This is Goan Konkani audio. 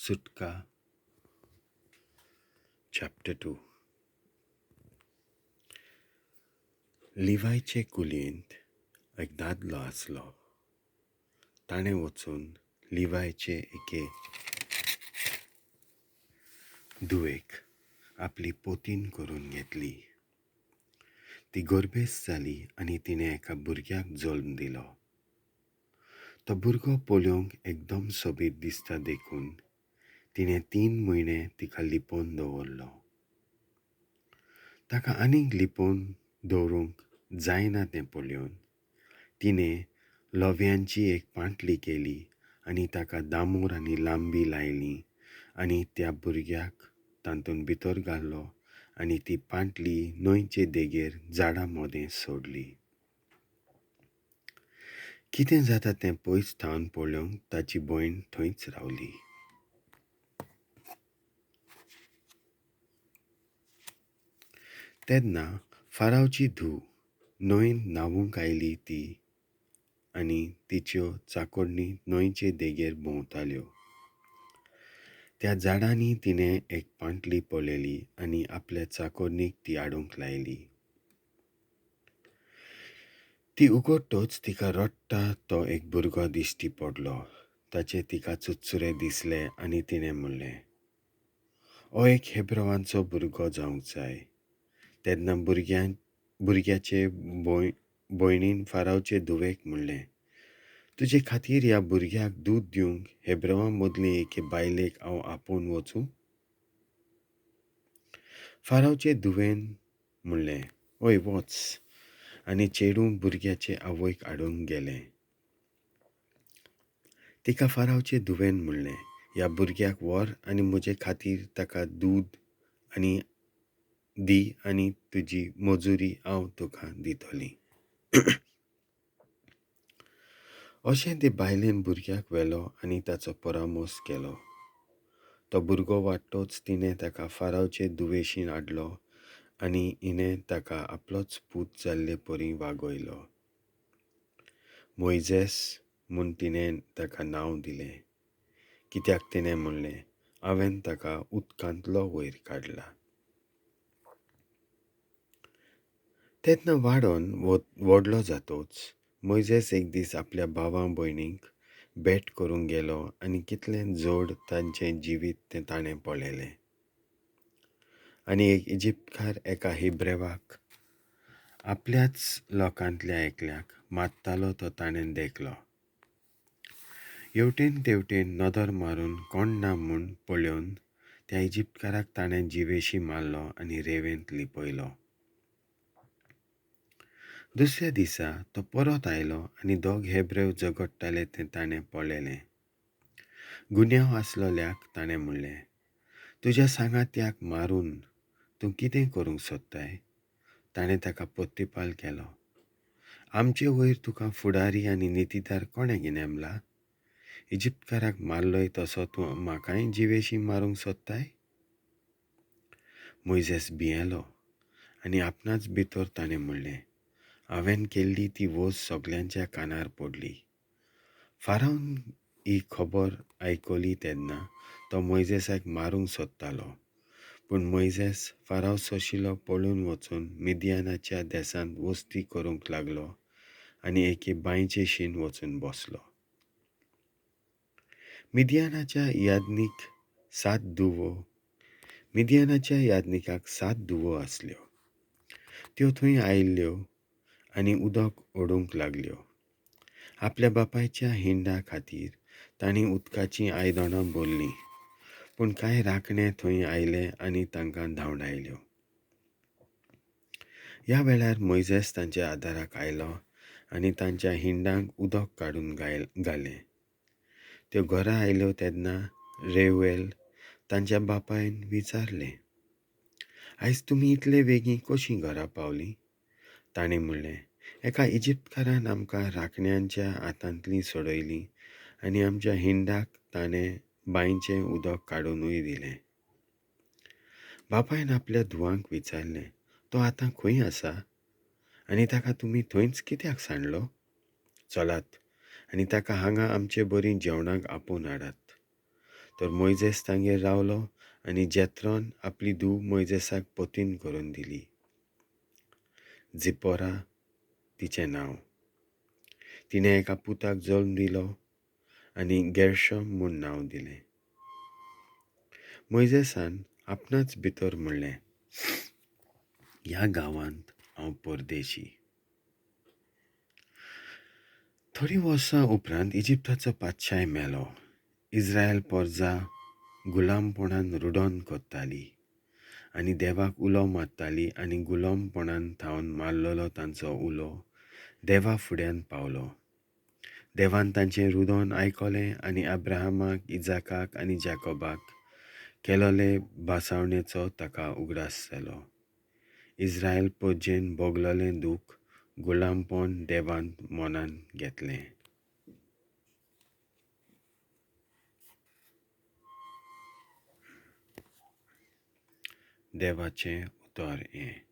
सुटका चॅप्टर 2. लिवायचे कुलयेंत एक दादलो आसलो. ताणें वचून लिवायचे एके धुवेक आपली पोतीन करून घेतली. ती गर्भेस्त जाली आनी तिणें एका भुरग्याक जल्म दिलो. तो भुरगो पळोवंक एकदम सोबीत दिसता देखून तिणें 3 म्हयने तिका लिपोवन दवरलो. ताका आनीक लिपोवन दवरूंक जायना तें पळोवन तिणें लोव्यांची एक पांटली केली आनी ताका दामोर आनी लांबी लायली आनी त्या भुरग्याक तातूंत भितर घालो आनी ती पांटली न्हंयचे देगेर झाडां मदें सोडली. कितें जाता तें पयस थावन पळोवंक ताची भयण थंयच रावली. तेन्ना फारावची धूव न्हंयेंत न्हावूंक आयली ती आनी तिच्यो चाकोडणी न्हंयचे देगेर भोंवताल्यो. त्या झाडांनी तिणें एक पांटली पळयली आनी आपल्या चाकोरणीक ती हाडूंक लायली. ती उगडटच तिका रडटा तो एक भुरगो दिश्टी पडलो. ताचे तिका चुरचुरे दिसले आनी तिणें म्हणलें, हो एक हेब्रवांचो भुरगो जावंक जाय. तेन्ना भुरग्याचे भयणीन फारावचे धुवेक म्हणलें, तुजे खातीर ह्या भुरग्याक दूद दिवंक हेब्रवां मदले एके बायलेक हांव आपोवन वचूं? फारावचे धुवेन म्हणलें, हय वच. आनी चेडूं भुरग्याचे आवयक हाडूंक गेलें. तिका फारावचे धुवेन म्हणलें, ह्या भुरग्याक व्हर आनी म्हजे खातीर ताका दूद आनी दी आनी तुजी मजुरी हांव तुका दितली. अशें ते बायलेन भुरग्याक व्हेलो आनी ताचो परामर्श केलो. तो भुरगो वाडटोच तिणें ताका फारावचे धुवेशीन हाडलो आनी हिणें ताका आपलोच पूत जाल्ले परी वागयलो. मोयजेस म्हूण तिणें ताका नांव दिलें, कित्याक तिणें म्हणलें, हांवें ताका उदकांतलो वयर काडला. तेन्ना वाडोवन व्हडलो जातोच मोयजेस एक दीस आपल्या भावां भयणींक भेट करूंक गेलो आनी कितलें जोड तांचें जिवीत तें ताणें पळयलें. आनी एक इजिप्तकार एका हिब्रेवाक आपल्याच लोकांतल्या एकल्याक मारतालो तो ताणें देखलो. हेवटेन तेवटेन नदर मारून कोण ना म्हूण पळोवन त्या इजिप्तकाराक ताणें जिवेशी मारलो आनी रेवेंत लिपयलो. दुसऱ्या दिसा तो परत आयलो आनी दोग हेब्रेव झगडटाले तें ताणें पळयलें. गुन्यांव आसलोल्याक ताणें म्हणलें, तुज्या सांगात्याक मारून तूं कितें करूंक सोदताय? ताणें ताका प्रतिपाल केलो, आमचे वयर तुका फुडारी आनी नितीदार कोणें नेमला? इजिप्तकाराक मारलोय तसो तूं म्हाकाय जिवेशी मारूंक सोदताय? मोयजेस भियेलो आनी आपणाच भितर ताणें म्हणलें, हांवें केल्ली ती वज सगल्यांच्या कानार पडली. फारावन ही खबर आयकली तेन्ना तो मोयजेसाक मारूंक सोदतालो, पूण मोयजेस फाराव सोशिलो पळून वचून मिदियानाच्या देसांत वस्ती करूंक लागलो आनी एके बांयचे शीन वचून बसलो. मिदियानाच्या याज्ञिकाक 7 धुवो आसल्यो. त्यो थंय आयिल्ल्यो आनी उदक ओडूंक लागल्यो. आपल्या बापायच्या हिंडा खातीर तांणी उदकाचीं आयदनां भरलीं, पूण कांय राखणे थंय आयले आनी तांकां धांवडायल्यो. ह्या वेळार मोयजेस तांच्या आदाराक आयलो आनी तांच्या हिंडांक उदक काडून घालें. त्यो घरा आयल्यो तेन्ना रेवेल तांच्या बापायन विचारलें, आयज तुमी इतले वेगीं कशीं घरा पावलीं? ताणें म्हणलें, एका इजिप्तकारान आमकां राखण्यांच्या हातांतलीं सोडयलीं आनी आमच्या हिंडाक ताणें बांयचें उदक काडुनूय दिलें. बापायन आपल्या धुवांक विचारलें, तो आतां खंय आसा आनी ताका तुमी थंयच कित्याक सांडलो? चलात आनी ताका हांगा आमचे बरीं जेवणाक आपोवन हाडात. तर मोयजेस तांगेर रावलो आनी जेथ्रोन आपली धूव मोयजेसाक पतीन करून दिली. जिपोरा तिचें नांव. तिणें एका पुताक जल्म दिलो आनी गेर्शम म्हूण नांव दिलें. मोयजेसान आपणाच भितर म्हणलें, ह्या गांवांत हांव परदेशी. थोडीं वर्सां उपरांत इजिप्ताचो पातशाय मेलो. इस्रायल पोरजा गुलामपणान रुडोन कोत्ताली आनी देवाक उलो मारताली आनी गुलामपणान थावन मारलेलो तांचो उलो देवा फुड्यान पावलो. देवान तांचें रुदोन आयकलें आनी अब्राहमाक, इजाकाक आनी जाकोबाक केलोले भासावणेचो ताका उगडास जालो. इस्रायल पोरजेन भोगलोलें दूख गुलामपण देवान मनान घेतलें. देवाचें उतर हें.